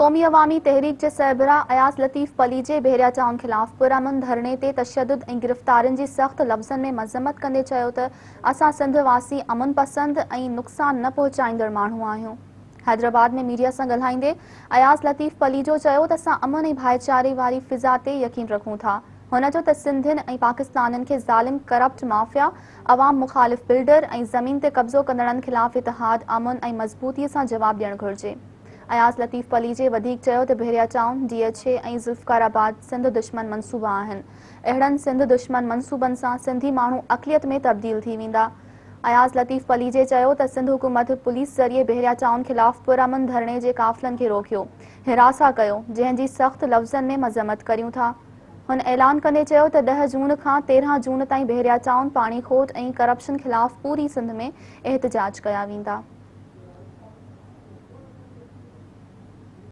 قومي عوامي تحريڪ جي سربراهه اياز لطيف پليجي بحريا ٽائون خلاف پرامن ڌرڻي تي تشدد ۽ گرفتارين جي سخت لفظن ۾ مذمت ڪندي چيو ته اسان سنڌ واسي امن پسند ۽ نقصان نه پهچائيندڙ ماڻهو آهيون. حيدرآباد ۾ ميڊيا سان ڳالهائيندي اياز لطيف پليجو چيو ته اسان امن ۽ ڀائيچاري واري فضا تي يقين رکون ٿا. هن چيو ته سنڌين ۽ پاڪستانين کي ظالم ڪرپٽ مافيا، عوام مخالف بلڊر ۽ زمين تي قبضو ڪندڙن خلاف اتحاد، امن ۽ مضبوطي سان جواب ڏيڻ گهرجي. اياز لطيف پليجي وڌيڪ چيو ته Bahria town, D H A ۽ Zulfiqarabad Sindh دشمن منصوبا آهن، اهڙن سنڌ دشمن منصوبن سان سنڌي ماڻهو اقليت ۾ تبديل ٿي ويندا. اياز لطيف پليجي چيو ته سنڌ حڪومت پوليس ذريعي بحريا ٽائون خلاف پرامن ڌرڻي جي قافلن کي روڪيو، هراسان ڪيو، جنهن جي سخت لفظن ۾ مذمت ڪريون ٿا. هن اعلان ڪندي چيو ته ڏهه جون کان 13 جون تائين بحريا ٽائون، پاڻي کوٽ ۽ ڪرپشن خلاف پوري سنڌ ۾ احتجاج ڪيا ويندا.